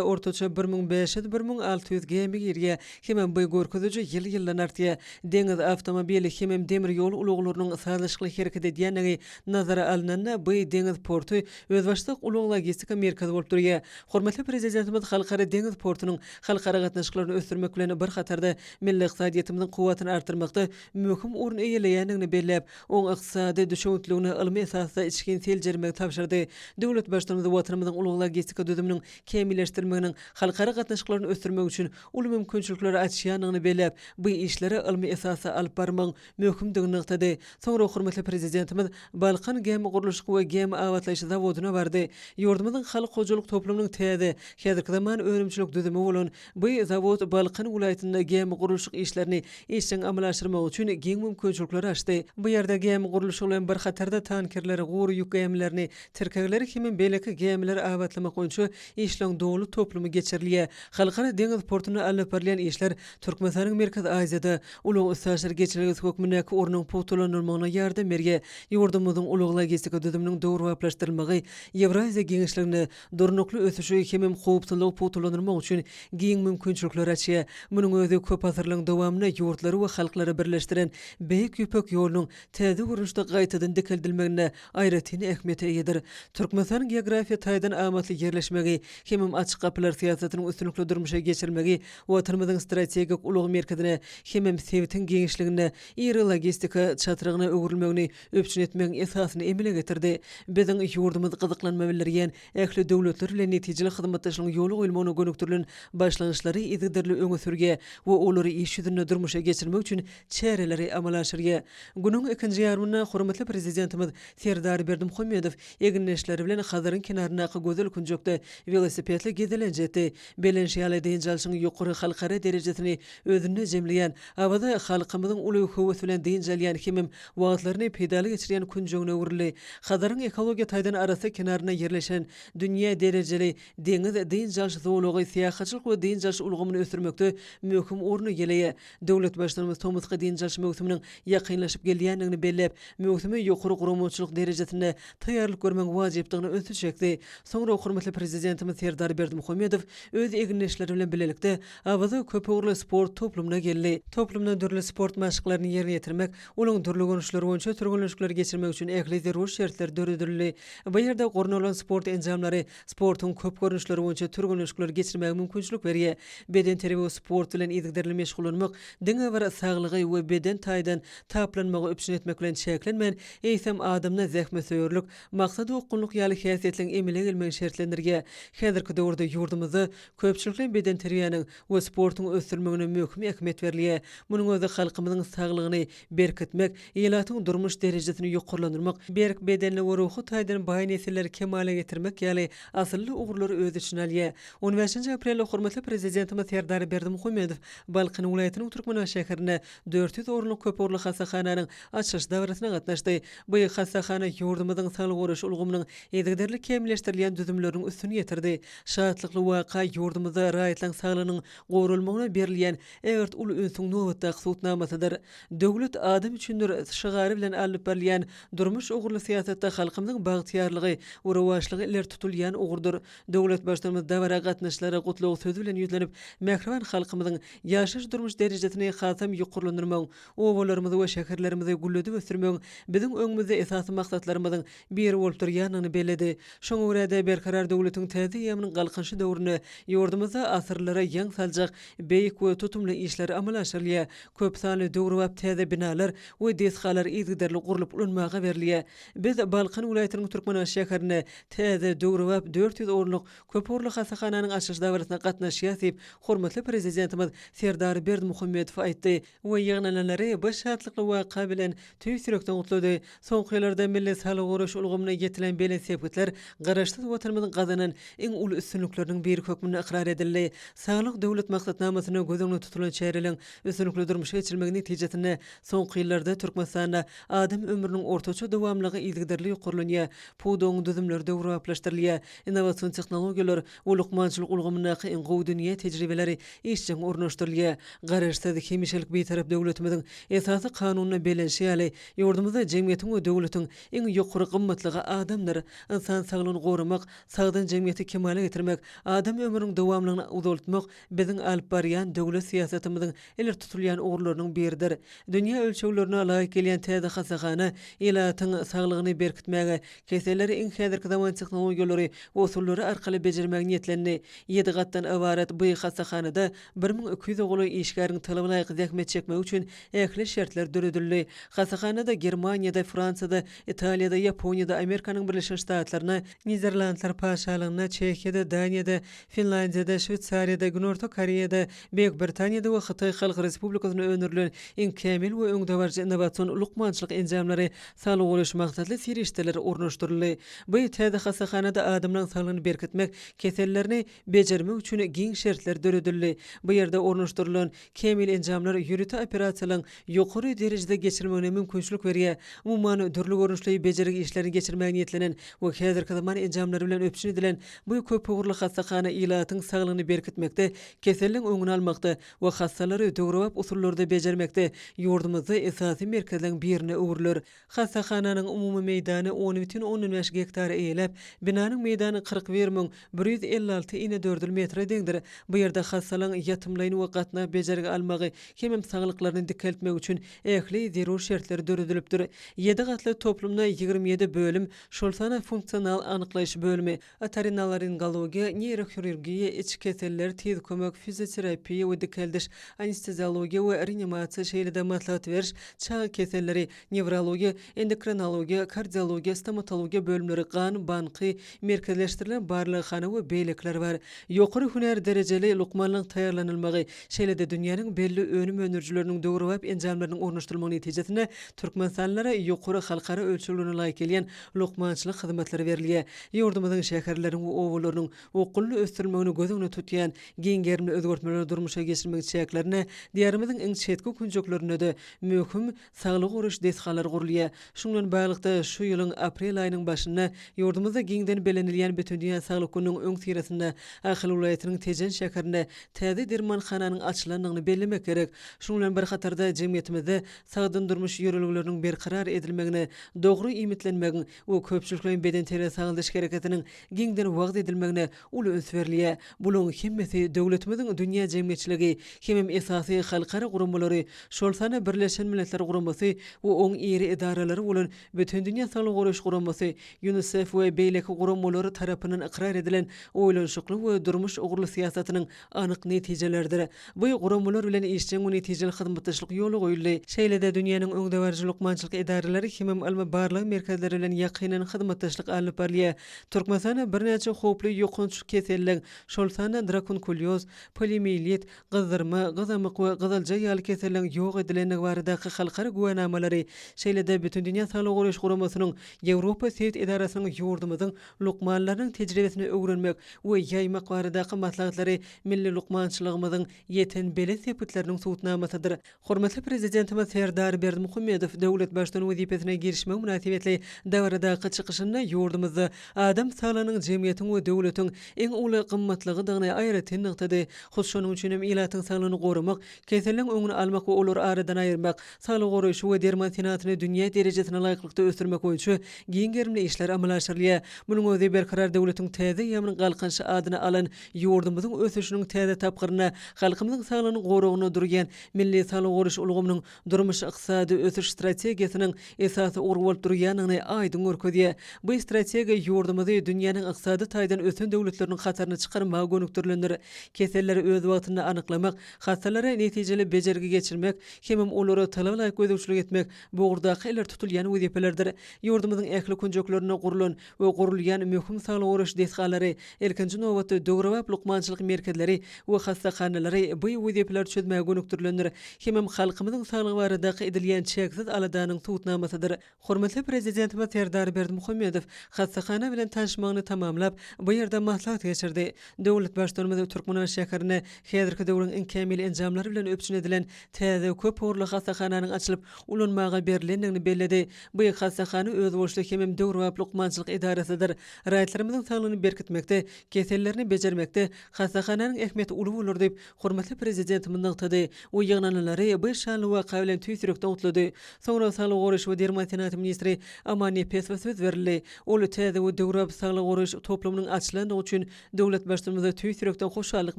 ortaça 1500, 1600 gämi girýär. Hemem bu görkeziji ýyl-ýyldan artýar. Deňiz, awtomobil hemem demir ýol ulaglarynyň sazlaşykly hereket edýändigi nazara alnanda, bu deňiz porty özbaşdak ulag-logistika merkezi bolup durýar. Hormatly Prezidentimiz Halkara deňiz portunyň halkara gatnaşyklaryny ösdürmek bilen bir hatarda, milli ykdysadyýetimiziň kuwwatyny artdyrmakda möhüm orun eýeleýändigini belläp, oň ykdysady düşewüntligini ylmy esasda içgin seljermegi tabşyrdy. Döwlet Baştutanymyz Watanymyzyň ulag-logistika düzüminiň kämilleşdirilmeginiň halkara gatnaşyklaryny ösdürmek üçin uly mümkinçilikleri açýandygyny belläp, bu işleri ylmy esasda alyp barmagyň möhümdigini nygtady. Soňra hormatly Prezidentimiz Balkan gämi gurluşyk we gämi abatlaýyş zawodyna bardy. Ýurdumyzyň halk hojalyk toplumynyň täze, häzirki zaman önümçilik düzümi bolan bu zawod Balkan welaýatynda gämi gurluşyk işlerini işjeň amala aşyrmak üçin giň mümkinçilikleri açdy. Bu ýerde gämi gurluşygy bilen bir hatarda tankerleri, gury ýük gämilerini, tirkegleri hemem beýleki gämileri abatlamak boýunça işleň doly toplumy geçirilýär. Halkara deňiz portunda alnyp barylýan işler Türkmenistanyň Merkezi Aziýada ulag-üstaşyr geçelgesi hökmündäki ornunyň pugtalandyrylmagyna ýardam berýär. Ýurdumyzyň ulag-logistika düzüminiň döwrebaplaşdyrylmagy Ýewraziýa giňişliginde durnukly ösüşi hemem howpsuzlygy pugtalandyrmak üçin giň mümkinçilikleri açýar. Munuň özi köp asyrlaryň dowamynda ýurtlary we halklary birleşdiren Beýik Ýüpek ýolunyň täze görnüşde gaýtadan dikeldilmeginde aýratyn ähmiýete eýedir. Türkmenistanyň geografiýa taýdan amatly ýerleşmegi hemem Açyk gapylar syýasatynyň üstünlikli durmuşa geçirilmegi Watanymyzyň strategik ulag merkezine hemem sebitiň giňişliginde iri logistika çatrygyna öwrülmegini üpjün etmegiň esasyny emele getirdi. Biziň ýurdumyz gyzyklanma bildirýän ähli döwletler bilen netijeli hyzmatdaşlygyň ýola goýulmagyna gönükdirilen başlangyçlary yzygiderli öňe sürýär we olary iş ýüzünde durmuşa geçirmek üçin çäreleri amala aşyrýar. Günüň ikinji ýarymynda hormatly Prezidentimiz Serdar Berdimuhamedow egindeşleri bilen Hazaryň kenaryndaky gözel künjekde welosipedli gezelenç etdi. Bellenişi ýaly, dynç alşyň ýokary halkara derejesini özünde jemleýän Awaza halkymyzyň uly höwes bilen dynç alýan hemem wagtlaryny peýdaly geçirýän künjegine öwrüldi. Hazaryň ekologiýa taýdan arassa kenarynda ýerleşen dünýä derejeli deňiz dynç alyş zolagy syýahatçylyk we dynç alyş ulgamyny ösdürmekde möhüm orny eýeleýär. Döwlet Baştutanymyz tomusky dynç alyş möwsüminiň ýakynlaşyp gelýändigini belläp, möwsüme ýokary guramaçylyk derejesinde taýýarlyk görmegiň wajypdygyna ünsi çekdi. Soňra hormatly Prezidentimiz Serdar Berdimuhamedow öz egindeşleri bilen bilelikde Awaza köpugurly sport toplumyna geldi. Toplumda dürli sport maşklaryny ýerine ýetirmek, olaryň dürli görnüşleri boýunça türgenleşikleri geçirmek üçin ähli zerur şertler döredildi. Bu ýerde gurnalan sport enjamlary sportuň köp görnüşleri boýunça türgenleşikleri geçirmäge mümkinçilik berýär. Bedenterbiýe we sport bilen yzygiderli meşgullanmak diňe bir saglygy we beden taýdan taplanmagy üpjün etmek bilen çäklenmän, eýsem, adamda zähmetsöýerlik, maksadaokgunlyk ýaly häsiýetleriň emele gelmegini şertlendirýär. Häzirki döwürde ýurdumyzda köpçülikleýin bedenterbiýäniň we sportuň ösdürilmegine möhüm ähmiýet berilýär. Munuň özi halkymyzyň saglygyny berkitmek, ilatyň durmuş derejesini ýokarlandyrmak, berk bedenli we ruhy taýdan baý nesilleri kemala getirmek ýaly asylly ugurlary öz içine alýar. On bäşinji aprelde hormatly Prezidentimiz Serdar Berdimuhamedow Balkan welaýatynyň Türkmenabat şäherinde 400 orunlyk köpugurly hassahananyň açylyş dabarasyna gatnaşdy. Bu hassahana ýurdumyzyň saglygy goraýyş ulgamynyň yzygiderli kämilleşdirilýän düzümleriniň üstüni ýetirdi. Şatlykly waka ýurdumyzda raýatlaryň saglygynyň goralmagyna berilýän ägirt uly ünsüň nobatdaky subutnamasydyr. Döwlet adam üçindir şygary bilen alnyp barylýan durmuş ugurly syýasatda halkymyzyň bagtyýarlygy we rowaçlygy ileri tutulýan ugurdyr. Döwlet Baştutanymyz dabara gatnaşyjylara gutlag sözi bilen ýüzlenip, mähriban halkymyzyň ýaşaýyş-durmuş derejesini hasam ýokarlandyrmagyň, obalarymyzy we şäherlerimizi gülledip ösdürmegiň biziň öňümizde esasy maksatlarymyzyň biri bolup durýandygyny belledi. Şoňa görä-de, Berkarar döwletiň täze eýýamynyň Galkynyşy döwründe ýurdumyzda asyrlara ýaň saljak beýik we tutumly işler amala aşyrylýar, köp sanly döwrebap täze binalar we desgalar yzygiderli gurlup ulanmaga berilýär. Biz Balkan welaýatynyň Türkmenabat şäherinde täze, döwrebap 400 orunlyk köpugurly hassahananyň açylyş dabarasyna gatnaşýarys diýip, hormatly Prezidentimiz Serdar Berdimuhamedow aýtdy. We ýygnananlary bu şatlykly waka bilen tüýs ýürekden gutlady. Soňky ýyllarda milli saglygy goraýyş ulgamynda ýetilen belent sepgitler Garaşsyz Watanymyzyň gazanan iň uly üstünlikleriniň biri hökmünde ykrar edildi. Saglyk Döwlet maksatnamasynda göz öňünde tutulan çäreleriň üstünlikli durmuşa geçirilmegi netijesinde soňky ýyllarda Türkmenistanda adam ömrüniň ortaça dowamlylygy yzygiderli ýokarlanýar, pudagyň düzümleri döwrebaplaşdyrylýar, innowasion tehnologiýalar we lukmançylyk ulgamyndaky iň gowy dünýä tejribeleri işjeň ornaşdyrylýar. Garaşsyz, hemişelik Bitarap döwletimiziň Esasy Kanunynda bellenişi ýaly, ýurdumyzda jemgyýetiň we döwletiň iň ýokary gymmatlygy adamdyr. Ynsan saglygyny goramak. goramak, sagdyn jemgyýeti kemala getirmek, adam ömrüniň dowamlylygyny uzaltmak biziň alyp barýan döwlet syýasatymyzyň ileri tutulýan ugurlarynyň biridir. Dünýä ölçeglerine laýyk gelýän täze hassahana ilatyň saglygyny berkitmäge, keselleri iň häzirki zaman tehnologiýalary we usullary arkaly bejermäge niýetlendi. Ýedi gatdan ybarat bu hassahanada 1200-e golaý işgäriň talaba laýyk zähmet çekmegi üçin ähli şertler döredildi. Hassahanada Germaniýada, Fransiýada, Italiýada, Ýaponiýada, Amerikanyň Birleşen Ştatlarynda, Niderlandlar Patyşalygynda, Çehiýada, Daniýada, Finlandiýada, Şweýsariýada, Günorta Koreýada, Beýik Britaniýada we Hytaý Halk Respublikasynda öndürilen iň kämil we öňdebaryjy innowasion lukmançylyk enjamlary, saglygy goraýyş maksatly serişdeler ornaşdyryldy. Bu täze hassahanada adamlaryň saglygyny berkitmek, kesellerini bejermek üçin giň şertler döredildi. Bu ýerde ornaşdyrylan kämil enjamlar ýörite operasiýalaryň ýokary derejede geçirilmegine mümkinçilik berýär. Umuman, dürli görnüşli bejergi işlerini geçirmäge niýetlenen we häzirki zaman enjamlary bilen üpjün edilen bu köpugurly hassahana ilatyň saglygyny berkitmekde, keselliň öňüni almakda we hassalary döwrebap usullarda bejermekde ýurdumyzda esasy merkezleriň birine öwrüler. Hassahananyň umumy meýdany 10,5 gektary eýeläp, binanyň meýdany 41 156 inedördül metre deňdir. Bu ýerde hassalaryň ýatymlaýyn we gatnap bejergi almagy hemem saglyklaryny dikeltmegi üçin ähli zerur şertler döredilipdir. Ýedi gatly toplumda 27 bölüm, şol sanda funksional anyklaýyş bölümi, otorinolaringologiýa, neýrohirurgiýa, iç keseller, tiz kömek, fizioterapiýa we dikeldiş, anesteziologiýa we reanimasiýa, şeýle-de maslahat beriş, çaga keselleri, newrologiýa, endokrinologiýa, kardiologiýa, stomatologiýa bölümleri, gan banky, merkezleşdirilen barlaghana we beýlekiler bar. Ýokary hünär derejeli lukmanlaryň taýýarlanylmagy, şeýle-de dünýäniň belli önüm öndürijileriniň döwrebap enjamlarynyň ornaşdyrylmagy netijesinde türkmenistanlylara ýokary halkara ölçeglerine laýyk gelýän lukmançylyk hyzmatlary berilýär. Ýurdumyzyň şäherleriniň we obalarynyň okgunly ösdürilmegini göz öňünde tutýan giň gerimli özgertmeleri durmuşa geçirmegiň çäklerinde Diýarymyzyň iň çetki künjeklerinde-de möhüm saglygy goraýyş desgalary gurulýar. Şunuň bilen baglylykda, şu ýylyň aprel aýynyň başynda ýurdumyzda giňden bellenilýän Bütindünýä saglyk gününiň öňüsyrasynda Ahal welaýatynyň Tejen şäherinde täze dermanhananyň açylandygyny bellemek gerek. Şunuň bilen bir hatarda, jemgyýetimizde sagdyn durmuş ýörelgeleriniň berkarar edilmegine, dogry iýmitlenmegiň we köpçülikleýin bedenterbiýe-sagaldyş hereketiniň giňden wagyz edilmegine uly üns berilýär. Bularyň hemmesi döwletimiziň dünýä jemgyýetçiligi hemem esasy halkara guramalary, şol sanda Birleşen Milletler Guramasy we oň iri edaralary bolan Bütindünýä Saglygy Goraýyş Guramasy, Ýunisef we beýleki guramalary tarapyndan ykrar edilen oýlanyşykly we durmuş ugurly syýasatynyň anyk netijeleridir. Bu guramalar bilen işjeň we netijeli hyzmatdaşlyk ýola goýuldy. Şeýle-de dünýäniň öňdebaryjy lukmançylyk edaralary hemem ylmy-barlag merkezleri bilen ýakyndan hyzmatdaşlyk alnyp barylýar. Türkmenistanda birnäçe howply ýokanç keselleň, şol sanda drakunkulýoz, poliomiýelit, gyzdyrma, gyzamyk we gyzylja ýaly keselleň ýok edilendigi baradaky halkara güwänamalary, şeýle-de Bütindünýä Saglygy Goraýyş Guramasynyň Ýewropa sebit edarasynyň ýurdumyzyň lukmanlarynyň tejribesini öwrenmek we ýaýmak baradaky maslahatlary milli lukmançylygymyzyň ýeten belent sepgitleriniň subutnamasydyr. Hormatly Prezidentimiz Serdar Berdimuhamedow döwlet Baştutany wezipesine girişmegi mynasybetli dabaradaky çykyşynda ýurdumyzda adam saglygynyň jemgyýetiň we döwletiň iň uly gymmatlygydygyny aýratyn nygtady. Hut şonuň üçin hem ilatyň saglygyny goramak, keselleň öňüni almak we olary aradan aýyrmak, saglygy goraýşy we derman senagatyny dünýä derejesine laýyklykda ösdürmek boýunça giň gerimli işler amala aşyrylýar. Munuň özi Berkarar döwletiň täze eýýamynyň Galkynyşy adyny alan ýurdumyzyň ösüşiniň täze tapgyrynda halkymyzyň saglygynyň goragynda durýan milli saglygy goraýyş ulgamynyň durmuş-ykdysady ösüş strategiýasynyň esasy ugry bolup durýandygyny aýdyň görkezýär. Bu strategiýa ýurdumyzy dünýäniň ykdysady taýdan ösen döwletleriniň hataryna çykarmaga gönükdirilendir. Keselleri öz wagtynda anyklamak, hassalara netijeli bejergi geçirmek hemem olara talaba laýyk gözegçilik etmek bu ugurdaky ileri tutulýan wezipelerdir. Ýurdumyzyň ähli künjeklerinde gurlan we gurulýan möhüm saglygy goraýyş desgalary, ilkinji nobatda, döwrebap lukmançylyk merkezleri we hassahanalary bu wezipeleri çözmäge gönükdirilendir hemem halkymyzyň saglygy baradaky edilýän çäksiz aladanyň subutnamasydyr. Hormatly Prezidentimiz Serdar Berdimuhamedow hassahana bilen tanyşmagyny tamamlap, bu ýerde maslahat geçirdi. Döwlet Baştutanymyz Türkmenabat şäherinde häzirki döwrüň iň kämil enjamlary bilen üpjün edilen täze köp ugurly hassahananyň açylyp ulanmaga berlendigini belledi. Bu hassahana özboluşly hemem döwrebap lukmançylyk edarasydyr. Raýatlarymyzyň saglygyny berkitmekde, kesellerini bejermekde hassahananyň ähmiýeti uly bolar diýip, hormatly Prezidentimiz nygtady we ýygnananlary bu şanly waka bilen tüýs ýürekden gutlady. Soňra saglygy goraýyş we derman senagaty ministri Aman Nepesowa söz berildi. Ol täze we döwrebap. saglygy goraýyş toplumynyň açylandygy üçin döwlet Baştutanymyza tüýs ýürekden hoşallyk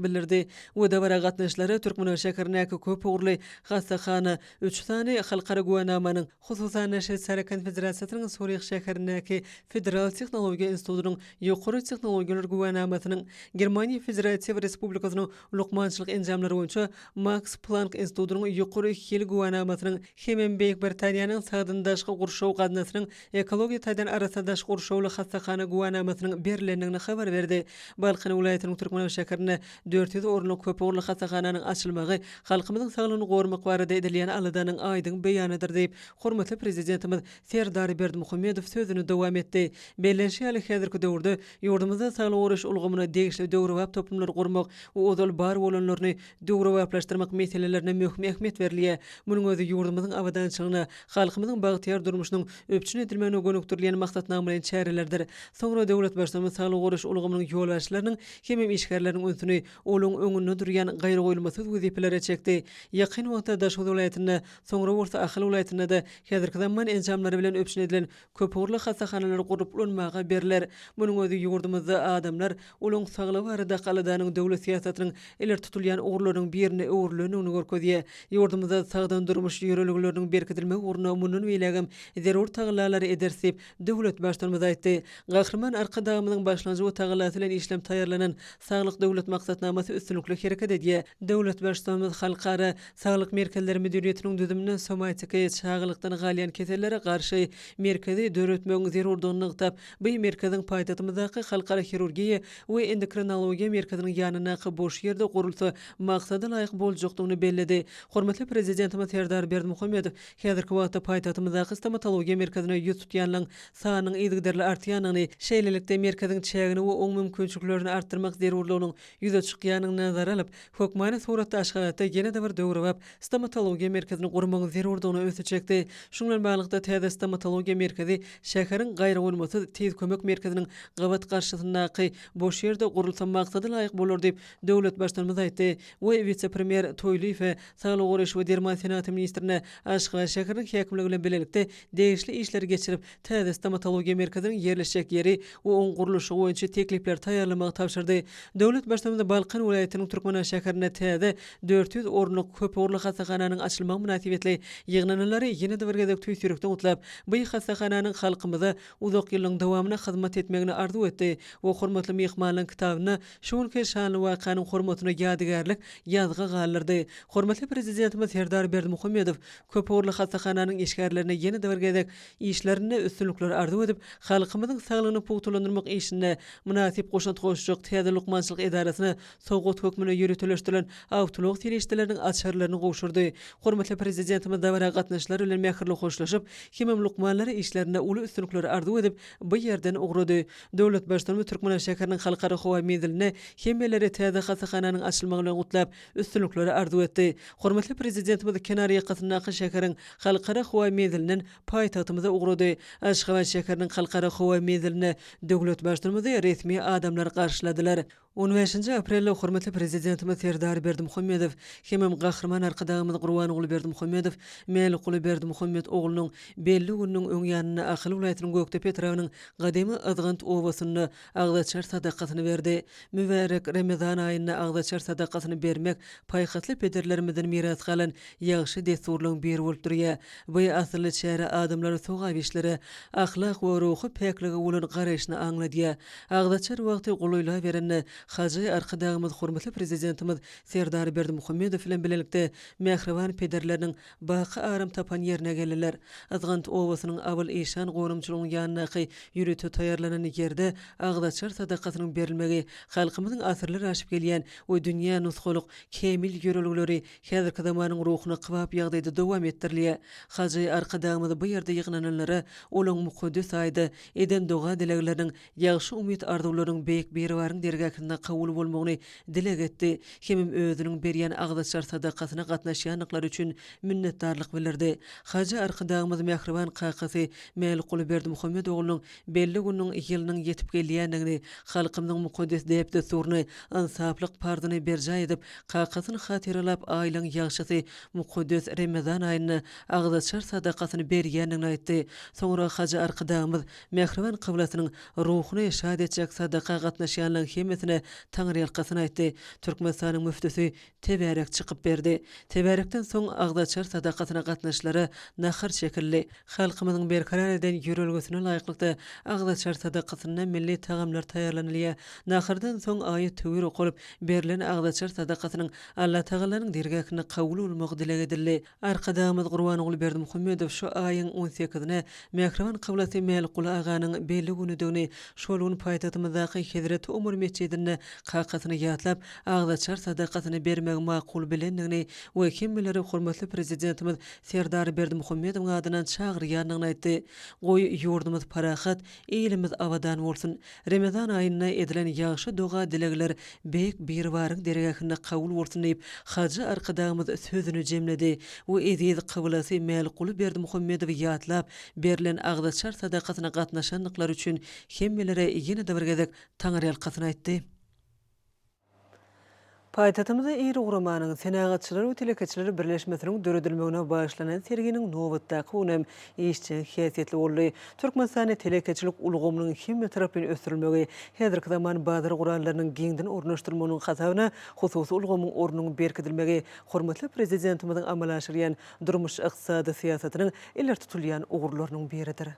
bildirdi we dabara gatnaşyjylara Türkmenabat şäherindäki köp ugurly hassahana üç sany halkara güwänamanyň, hususan-da, Şweýsariýa Konfederasiýasynyň Surih şäherindäki Federal tehnologiýa institutynyň ýokary tehnologiýalar güwänamasynyň, Germaniýa Federatiw Respublikasynyň lukmançylyk enjamlary boýunça Maks Plank institutynyň ýokary hil güwänamasynyň hemem Beýik Britaniýanyň Sagdyn daşky gurşaw gaznasynyň ekologiýa taýdan arassa daşky gurşawly hassahana güwänamasynyň berlendigini habar berdi. Balkan welaýatynyň Türkmenabat şäherinde 400 orunlyk köpugurly hassahananyň açylmagy halkymyzyň saglygyny goramak barada edilýän aladanyň aýdyň beýanydyr diýip, hormatly Prezidentimiz Serdar Berdimuhamedow sözüni dowam etdi. Bellenişi ýaly, häzirki döwürde ýurdumyzda saglygy goraýyş ulgamyna degişli döwrebap toplumlary gurmak we ozal bar bolanlaryny döwrebaplaşdyrmak meselelerine möhüm ähmiýet berilýär. Munuň özi ýurdumyzyň abadançylygyna, halkymyzyň bagtyýar durmuşynyň üpjün edilmegine gönükdirilýän maksatnamalaýyn çärelerdir. Soňra döwlet Baştutanymyz saglygy goraýyş ulgamynyň ýolbaşçylarynyň hemem işgärleriniň ünsüni olaryň öňünde durýan gaýragoýulmasyz wezipelere çekdi. Ýakyn wagtda Daşoguz welaýatynda, soňra bolsa Ahal welaýatynda-da häzirki zaman enjamlary bilen üpjün edilen köpugurly hassahanalar gurlup ulanmaga berler. Munuň özi ýurdumyzda adamlar, olaryň saglygy baradaky aladanyň döwlet syýasatynyň ileri tutulýan ugurlarynyň birine öwrülendigini görkezýär. Ýurdumyzda sagdyn durmuş ýörelgeleriniň berkidilmegi ugrunda mundan beýlägem zerur tagallalary ederis diýip, döwlet Baştutanymyz aýtdy. Gahryman Arkadagymyzyň başlangyjy we tagallasy bilen işlenip taýýarlanan Saglyk Döwlet maksatnamasy üstünlikli hereket edýär. Döwlet Baştutanymyz Halkara saglyk merkezleri müdiriýetiniň düzüminde somatiki, çagalykdan galýan kesellere garşy merkezi döretmegiň zerurdygyny nygtap, bu merkeziň paýtagtymyzdaky Halkara hirurgiýa we endokrinologiýa merkeziniň ýanyndaky boş ýerde gurulsa maksada laýyk boljakdygyny belledi. Hormatly Prezidentimiz Serdar Berdimuhamedow häzirki wagtda paýtagtymyzdaky stomatologiýa merkezine ýüz tutýanlaryň sanynyň yzygiderli artýandygyny, şeýlelikde, merkeziň çägini we oň mümkinçiliklerini artdyrmak zerurlygynyň ýüze çykýanyny nazara alyp, hökmany suratda Aşgabatda ýene-de bir döwrebap stomatologiýa merkezini gurmagyň zerurdygyna ünsi çekdi. Şunuň bilen baglylykda, täze stomatologiýa merkezi şäheriň gaýragoýulmasyz Tiz kömek merkeziniň gabat garşysyndaky boş ýerde gurulsa maksada laýyk bolar diýip, döwlet Baştutanymyz aýtdy we wise-premýer Toýlyýewe, saglygy goraýyş we derman senagaty ministrine Aşgabat şäheriniň häkimligi bilen bilelikde degişli işleri geçirip, täze stomatologiýa merkeziniň ýerleşjek ýeri we oň gurluşygy boýunça teklipleri taýýarlamagy tabşyrdy. Döwlet Baştutanymyz Balkan welaýatynyň Türkmenabat şäherinde täze 400 orunlyk köpugurly hassahananyň açylmagy mynasybetli ýygnananlary ýene-de bir gezek tüýs ýürekden gutlap, bu hassahananyň halkymyza uzak ýyllaryň dowamynda hyzmat etmegini arzuw etdi we hormatly myhmanlaryň kitabynda şu günki şanly wakanyň hormatyna ýadygärlik ýazgy galdyrdy. Hormatly Prezidentimiz Serdar Berdimuhamedow Köpugurly hassahananyň işgärlerine ýene-de bir gezek işlerinde üstünlikler arzuw edip, halkymyzyň saglygyny pugtalandyrmak işinde mynasyp goşant goşjak täze lukmançylyk edarasyna sowgat hökmünde ýöriteleşdirilen awtoulag serişdeleriniň açarlaryny gowşurdy. Hormatly Prezidentimiz dabara gatnaşyjylar bilen mähirli hoşlaşyp, hemem lukmanlara işlerinde uly üstünlikler arzuw edip, bu ýerden ugrady. Döwlet Baştutanymyz Türkmenabat şäheriniň Halkara howa menzilinde hemmeleri täze hassahananyň açylmagy bilen gutlap, üstünlikleri arzuw etdi. Hormatly Prezidentimiz kenar ýakasyndaky şäheriň Halkara howa menzilinden paýtagtymyza ugrady. Aşgabat şäheriniň Halkara howa menzilinde döwlet Baştutanymyzy resmi adamlar garşyladylar. On bäşinji aprelde hormatly Prezidentimiz Serdar Berdimuhamedow hemem Gahryman Arkadagymyz Gurbanguly Berdimuhamedow Mälikguly Berdimuhamet oglunyň belli gününiň öň ýanynda Ahal welaýatynyň Gökdepe etrabynyň gadymy Yzgant obasynda agzaçar sadakasyny berdi. Mübärek Remezan aýynda agzaçar sadakasyny bermek paýhasly pederlerimizden miras galan ýagşy dessurlaryň biri bolup durýar. Bu asylly çäre adamlary sogap işlere, ahlak we ruhy päklige bolan garaýşyny aňladýar. Agzaçar wagty golaýlaberende, Hajy Arkadagymyz hormatly Prezidentimiz Serdar Berdimuhamedow bilen bilelikde mähriban pederleriniň baky aram tapan ýerine geldiler. Yzgant obasynyň Abyl işan gonamçylygynyň ýanyndaky ýörite taýýarlanan ýerde agzaçar sadakasynyň berilmegi halkymyzyň asyrlar aşyp gelýän we dünýä nusgalyk kämil ýörelgeleri häzirki zamanyň ruhuna kybap ýagdaýda dowam etdirilýär. Hajy Arkadagymyz bu ýerde ýygnananlara olaň mukaddes aýda eden doga-dilegleriniň Ýagşy umyt-arzuwlaryň Beýik Biribaryň dergähinde kabul bolmagyny dileg etdi hemem özüniň berýän agzaçar sadakasyna gatnaşýandyklary üçin minnetdarlyk bildirdi. Hajy Arkadagymyz mähriban kakasy Mälikguly Berdimuhamet oglunyň belli gününiň ýylynyň ýetip gelýändigini, halkymyzyň mukaddes däp-dessuryny, ynsaplyk parzyny berjaý edip, kakasyny hatyralap aýlaň ýagşysy mukaddes Remezan aýynda agzaçar sadakasyny berýändigini aýtdy. Soňra Hajy Arkadagymyz Mähriban kyblasynyň. aganyň ruhuny şat etjek sadaka gatnaşýanlaryň hemmesine taňryýalkasyn aýtdy. Türkmenistanyň müftüsi tebärek çykyp berdi. Tebärekden soň agzaçar sadakasyna gatnaşyjylara nahar çekildi. Halkymyzyň berkarar eden ýörelgesine laýyklykda, agzaçar sadakasynda milli tagamlar taýýarlanylýar. Nahardan soň aýat-töwir okalyp, berlen agzaçar sadakasynyň Allatagalanyň dergähinde kabul bolmagy dileg edildi. Arkadagymyz Gurbanguly Berdimuhamedow şu aýyň on sekizine mähriban kyblasy Mälikguly aganyň belli günüdigini, şol gün paýtagtymyzdaky Hezreti Omar metjidinde kakasyny ýatlap, agzaçar sadakasyny bermegi makul bilendigini we hemmeleri hormatly Prezidentimiz Serdar Berdimuhamedowyň adyndan çagyrýandygyny aýtdy. Goý, ýurdumyz parahat, ilimiz abadan bolsun! Remezan aýynda edilen ýagşy doga-dilegler Beýik Biribaryň dergähinde kabul bolsun diýip, hajy Arkadagymyz sözüni jemledi we eziz kyblasy Mälikguly Berdimuhamedowy ýatlap, berlen agzaçar sadakasyna gatnaşandyklary üçin hemmelere ýene-de bir gezek Taňryýalkasyn aýtdy. Paýtagtymyzda iri guramanyň, Senagatçylar we telekeçiler birleşmesiniň döredilmegine bagyşlanan serginiň nobatdaky güni hem işjeň häsiýetli boldy. Türkmenistanda telekeçilik ulgamynyň hemmetaraplaýyn ösdürilmegi, häzirki zaman bazar gurallarynyň giňden ornaşdyrylmagynyň hasabyna hususy ulgamyň ornunyň berkidilmegi hormatly Prezidentimiziň amala aşyrýan durmuş-ykdysady syýasatynyň ileri tutulýan ugurlarynyň biridir.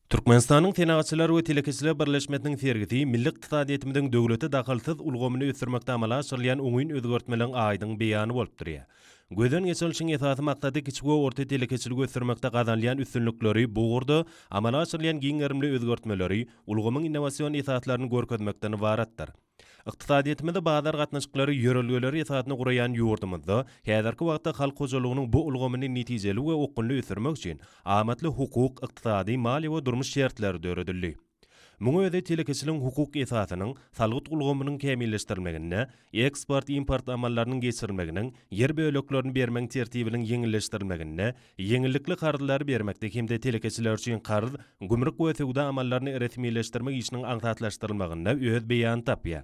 Türkmenistanyň Senagatçylar we telekeçiler birleşmesiniň sergisi milli ykdysadyýetimiziň döwlete dahylsyz ulgamyny ösdürmekde amala aşyrylýan oňyn özgertmeleriň aýdyň beýany bolup durýar. Gözden geçirilişiň esasy maksady kiçi we orta telekeçiligi ösdürmekde gazanylýan üstünlikleri, bu ugurda amala aşyrylýan giň gerimli özgertmeleri, ulgamyň innowasion esaslaryny görkezmekden ybaratdyr. Ykdysadyýetimizi bazar gatnaşyklary ýörelgeleri esasynda guraýan ýurdumyzda häzirki wagtda halk hojalygynyň bu ulgamyny netijeli we okgunly ösdürmek üçin amatly hukuk, ykdysady, maliýe we durmuş şertleri döredildi. Muň özi telekeçiligiň hukuk esasynyň, salgyt ulgamynyň kämilleşdirilmeginde, eksport-import amallarynyň geçirilmeginiň, ýer böleklerini bermegiň tertibiniň ýeňilleşdirilmeginde, Ýeňillikli karzlary bermekde hem-de telekeçiler üçin karz, gümrük we söwda amallaryny resmileşdirmek işiniň aňsatlaşdyrylmagynda öz beýanyny tapýar.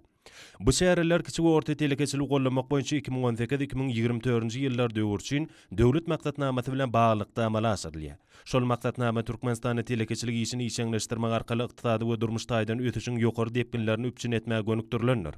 Bu çäreler kiçi we orta telekeçiligi goldamak boýunça 2018, 2024-nji ýyllar döwri üçin Döwlet maksatnamasy bilen baglylykda amala aşyrylýar. Şol maksatnama Türkmenistanda telekeçilik işini işjeňleşdirmek arkaly ykdysady we durmuş taýdan ösüşiň ýokary depginlerini üpjün etmäge gönükdirilendir.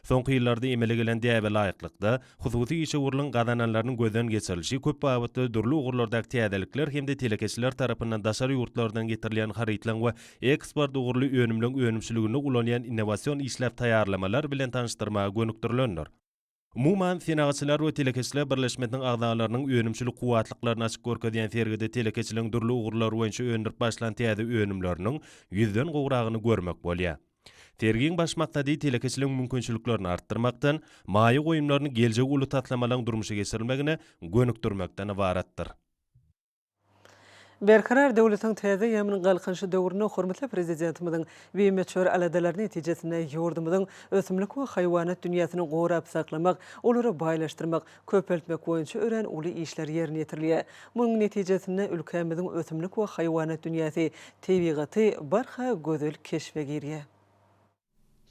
Soňky ýyllarda emele gelen däbe laýyklykda, hususy işewürligiň gazananlarynyň gözden geçirilişi köp babatda dürli ugurlardaky täzelikler hem-de telekeçiler tarapyndan daşary ýurtlardan getirilýän harytlaryň we eksport ugurly önümleň önümçiliginde ulanýan innowasion işläp taýýarlamalar bilen tanyşdyrmaga gönükdirilendir. Umuman, Senagatçylar we telekeçiler birleşmesiniň agzalarynyň önümçilik kuwwatlyklaryny açyp görkezýän sergide telekeçiligiň dürli ugurlary boýunça öndürip başlan täze önümleriniň ýüzden gowragyny görmek bolýar. Sergiň baş maksady telekeçiligiň mümkinçiliklerini artdyrmakdan, maýa goýumlaryny geljegi uly taslamalaryň durmuşa geçirilmegine gönükdirmekden ybaratdyr. Berkarar döwletiň täze eýýamynyň Galkynyşy döwründe hormatly Prezidentimiziň bimöçber aladalary netijesinde ýurdumyzyň ösümlik we haýwanat dünýäsini gorap saklamak, olary baýlaşdyrmak, köpeltmek boýunça örän uly işler ýerine ýetirilýär. Munuň netijesinde ülkämiziň ösümlik we haýwanat dünýäsi, tebigaty barha gözel keşbe girýär.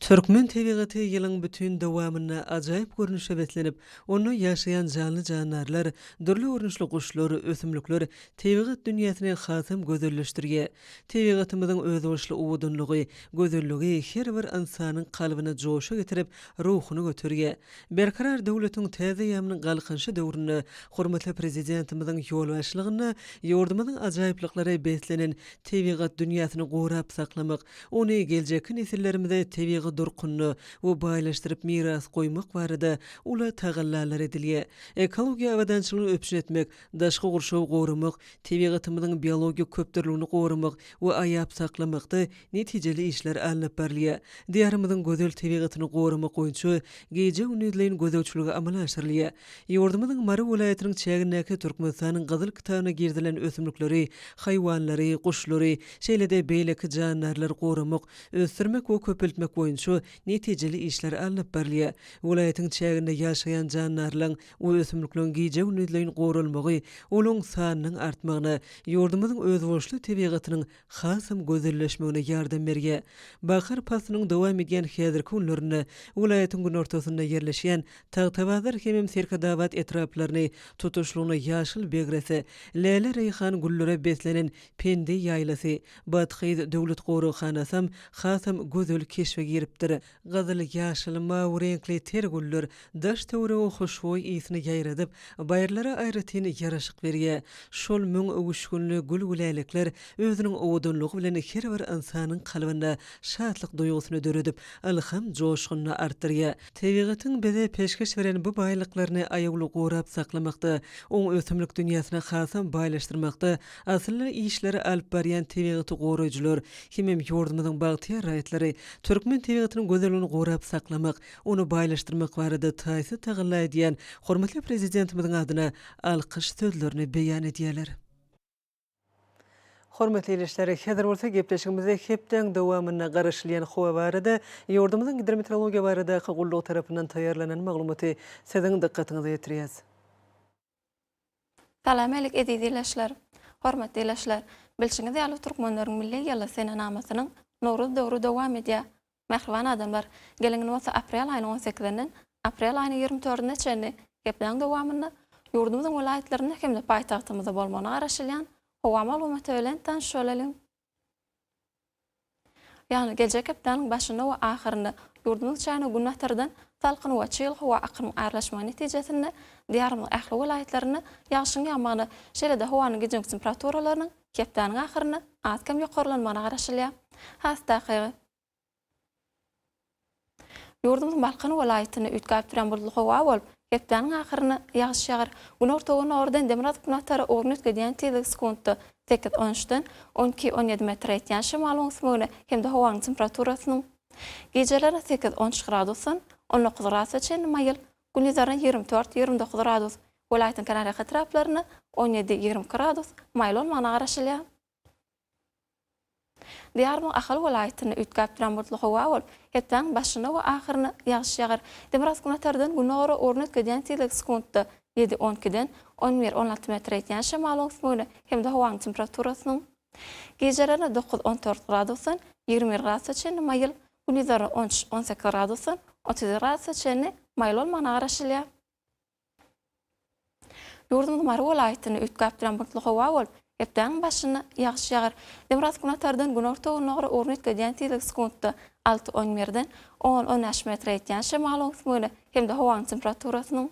Türkmen tebigaty ýylyň bütin dowamynda ajaýyp görnüşe beslenip, onda ýaşaýan janly-jandarlar, dürli görnüşli guşlar, ösümlikler tebigat dünýäsini hasam gözelleşdirýär. Tebigatymyzyň özboluşly owadanlygy, gözelligi her bir ynsanyň kalbyny joşa getirip, ruhuny göterýär. Berkarar döwletiň täze eýýamynyň Galkynyşy döwründe hormatly Prezidentimiziň ýolbaşçylygynda ýurdumyzyň ajaýyplyklara beslenen tebigat dünýäsini gorap saklamak, ony geljekki nesillerimize tebigy durkunda we baýlaşdyryp miras goýmak barada uly tagallalar edilýär. Ekologiýa abadançylygyny üpjün etmek, daşky gurşawy goramak, tebigatymyzyň biologik köpdürlügini goramak we aýap saklamakda netijeli işler alnyp barylýar. Diýarymyzyň gözel tebigatyny goramak boýunça gije-gündizleýin gözegçilik amala aşyrylýar. Ýurdumyzyň Mary welaýatynyň çägindäki Türkmenistanyň Gyzyl kitabyna girizilen ösümlikleri, haýwanlary, guşlary, şeýle-de beýleki jandarlary goramak, ösdürmek we köpeltmek boýunça. boýunça netijeli işler alnyp barylýar. Welaýatyň çäginde ýaşaýan jandarlaryň we ösümlikleriň gije-gündizleýin goralmagy olaryň sanynyň artmagyna, ýurdumyzyň özboluşly tebigatynyň hasam gözelleşmegine ýardam berýär. Bahar paslynyň dowam edýän häzirki günlerinde welaýatyň günortasynda ýerleşýän Tagtabazar hemem Serhetabat etraplaryny tutuşlygyna ýaşyl begrese, läle-reýhan güllere beslenen Pendi ýaýlasy, Bathyz döwlet goraghanasam hasam gözel keşbe giripdir. Gyzyl, ýaşyl, mawy reňkli ter güller daş-töwerege hoşboý ysyny ýaýradyp, baýyrlara aýratyn ýaraşyk berýär. Şol müň öwüşginli gül-gülälekler özüniň owadanlygy bilen her bir ynsanyň kalbynda şatlyk duýgusyny döredip, ylham joşgunyny artdyrýar. Tebigatyň bize peşgeş beren bu baýlyklaryny aýawly gorap saklamakda, oň ösümlik dünýäsini hasam baýlaşdyrmakda asylly işleri alyp barýan tebigaty goraýjylar hemem ýurdumyzyň bagtyýar raýatlary türkmen tebigatynyň gözelligini gorap saklamak, ony baýlaşdyrmak barada taýsyz tagalla edýän hormatly Prezidentimiziň adyna alkyş sözlerini beýan edýärler. Hormatly ildeşler, häzir bolsa gepleşigimizde hepdäň dowamynda garaşylýan howa barada ýurdumyzyň Gidrometeorologiýa baradaky gullugy tarapyndan taýýarlanan maglumaty siziň dykgatyňyza ýetirýäs. Salam-älik eziz ildeşler! Hormatly ildeşler! Bilşiňiz ýaly türkmenleriň milli ýyly senenamasynyň Nowruz döwri dowam edýär. Mähriban adamlar, geliň indi bolsa aprel aýynyň on sekizinden aprel aýynyň ýigrimi dördüne çenli hepdäniň dowamynda ýurdumyzyň welaýatlarynda hem-de paýtagtymyzda bolmagyna garaşylýan howa maglumaty bilen tanyş bolalyň. Ýagny geljek hepdäniň başynda we ahyrynda ýurdumyzyň çägine günbatardan salkyn we çygly howa akymyň aralaşmagy netijesinde Diýarymyzyň ähli welaýatlarynda ýagşyň ýagmagyna, şeýle-de howanyň gijeki temperaturalarynyň hepdäniň ahyrynda az-kem ýokarlanmagyna garaşylýar. Has takygy, Ýurdumyzyň Balkan welaýatynda üýtgäp durýan bulutly howa bolup, hepdäniň ahyrynda ýagyş ýagar. Günorta-gündogardan demirgazyk-günbatara ugruny üýtgedýän tizligi sekuntda sekiz, on üçden on iki, on ýedi metre ýetýän şemalyň öwüsmegine hem-de howanyň temperaturasynyň gijelerine sekiz, on üç gradusdan on dokuz gradusa çenli maýyl, gündizlerine 24, 29 gradus, welaýatyň kenarýaka etraplarynda on ýedi, 22 gradus maýyl bolmagyna garaşylýar. Diýarymyň Ahal welaýatynda üýtgäp duran bulutly howa bolup, hepdäniň başynda we ahyrynda ýagyş ýagar. Demirgazyk-günbatardan gündogara ugruny üýtgedýän tizligi sekuntda ýedi, on ikiden on bir, on alty metre ýetýän şemalyň öwüsmegine hem-de howanyň temperaturasynyň gijelerine dokuz, on dört gradusdan 21 gradusa çenli maýyl, gündizlerine on üç, on sekiz gradusdan 31 gradusa çenli maýyl bolmagyna garaşylýar. Ýurdumyzyň Mary welaýatynda üýtgäp duran bulutly howa bolup, hepdäniň başynda ýagyş ýagar. Demirgazyk-günbatardan günorta-gündogara ugruny üýtgedýän tizligi sekuntda alty, on birden on, on bäş metre ýetýän şemalyň öwüsmegine hem-de howanyň temperaturasynyň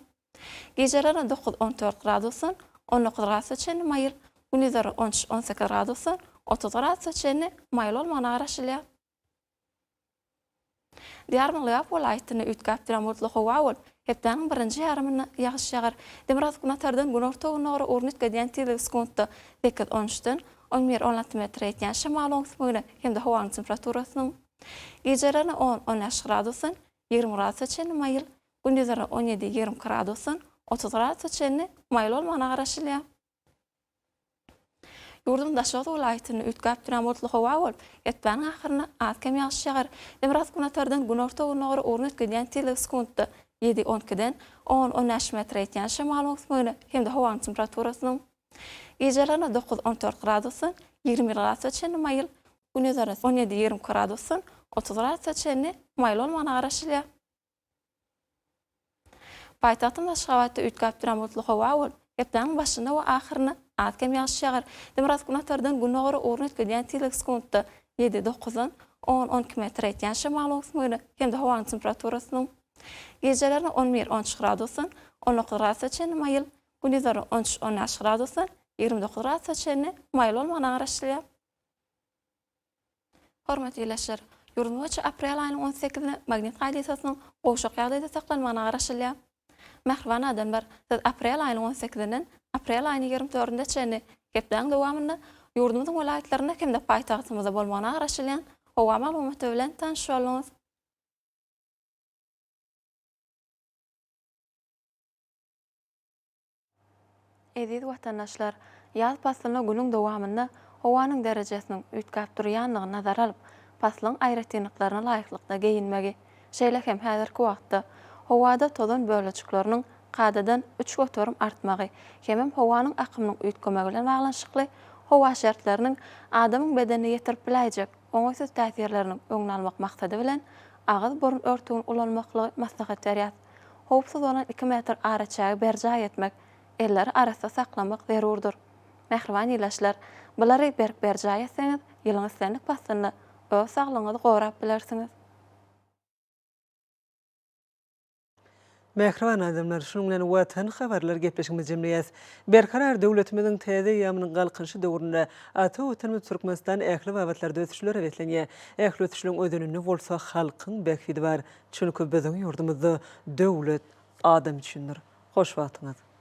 gijelerine dokuz, on dört gradusdan on dokuz gradusa çenli maýyl, gündizlerine on üç, on sekiz gradusdan 30 gradusa çenli maýyl bolmagyna garaşylýar. Diýarymyň Lebap welaýatynda üýtgäp duran bulutly howa bolup, hepdäniň birinji ýarymynda ýagyş ýagar. Demirgazyk-günbatardan günorta-gündogara ugruny üýtgedýän tizligi sekuntda sekiz, on üçden on bir, on alty metre ýetýän şemalyň öwüsmegine hem-de howanyň temperaturasynyň gijelerine on, on bäş gradusdan 20 gradusa çenli maýyl, gündizlerine on ýedi, 22 gradusdan 30 gradusa çenli maýyl bolmagyna garaşylýar. Ýurduň Daşoguz welaýatynda üýtgäp durýan bulutly howa bolup, hepdäniň ahyrynda az-kem ýagyş ýagar. Demirgazyk-günbatardan günorta-gündogara ugruny üýtgedýän tizligi sekuntda ýedi, on ikiden on, on bäş metre ýetýän şemalyň öwüsmegine hem-de howanyň temperaturasynyň gijelerine dokuz, on dört gradusdan 21 gradusa çenli maýyl, gündizlerine on ýedi, 22 gradusdan 30 gradusa çenli maýyl bolmagyna garaşylýar. Paýtagtymyz Aşgabatda üýtgäp duran bulutly howa bolup, hepdäniň başynda we ahyrynda az-kem ýagyş ýagar. Demirgazyk-günbatardan gündogara ugruny üýtgedýän tizligi sekuntda ýedi, dokuzdan on, on iki metre ýetýän şemalyň öwüsmegine hem-de howanyň temperaturasynyň gijelerine on bir, on üç gradusdan on dokuz gradusa çenli maýyl, gündizlerine on üç, on bäş gradusdan 29 gradusa çenli maýyl bolmagyna garaşylýar. Hormatly ildeşler! Ýurdumyz boýunça aprel aýynyň on sekizinde magnit hadysasynyň gowşak ýagdaýda saklanmagyna garaşylýar. Mähriban adamlar, siz aprel aýynyň on sekizinden aprel aýynyň ýigrimi dördüne çenli hepdäniň dowamynda ýurdumyzyň welaýatlarynda hem-de paýtagtymyzda bolmagyna garaşylýan howa maglumaty bilen tanyş bolduňyz. Eziz watandaşlar! Ýaz paslynda günüň dowamynda howanyň derejesiniň üýtgäp durýandygyny nazara alyp, paslyň aýratynlyklaryna laýyklykda geýinmegi, şeýle hem häzirki wagtda howada tozan bölejikleriniň kadadan 3% artmagy hemem howanyň akymynyň üýtgemegi bilen baglanyşykly howa şertleriniň adamyň bedenine ýetirip biläýjek oňaýsyz täsirleriniň öňüni almak maksady bilen agyz-burun örtügini ulanmaklygy maslahat berýär. Howpsuz bolan iki metr araçägi berjaý etmek, elleri arassa saklamak zerurdyr. Mähriban ildeşler, bulary berk berjaý etseňiz, ýylyň islendik paslynda öz saglygyňyzy gorap bilersiňiz. Mähriban adamlar, şunuň bilen Watan habarlar gepleşigimizi jemleýäs. Berkarar döwletimiziň täze eýýamynyň Galkynyşy döwründe ata Watanymyz Türkmenistan ähli babatlarda ösüşlere beslenýär. Ähli ösüşleriň özeninde bolsa halkyň bähbidi bar. Çünki biziň ýurdumyzda döwlet adam üçindir. Hoş wagtyňyz!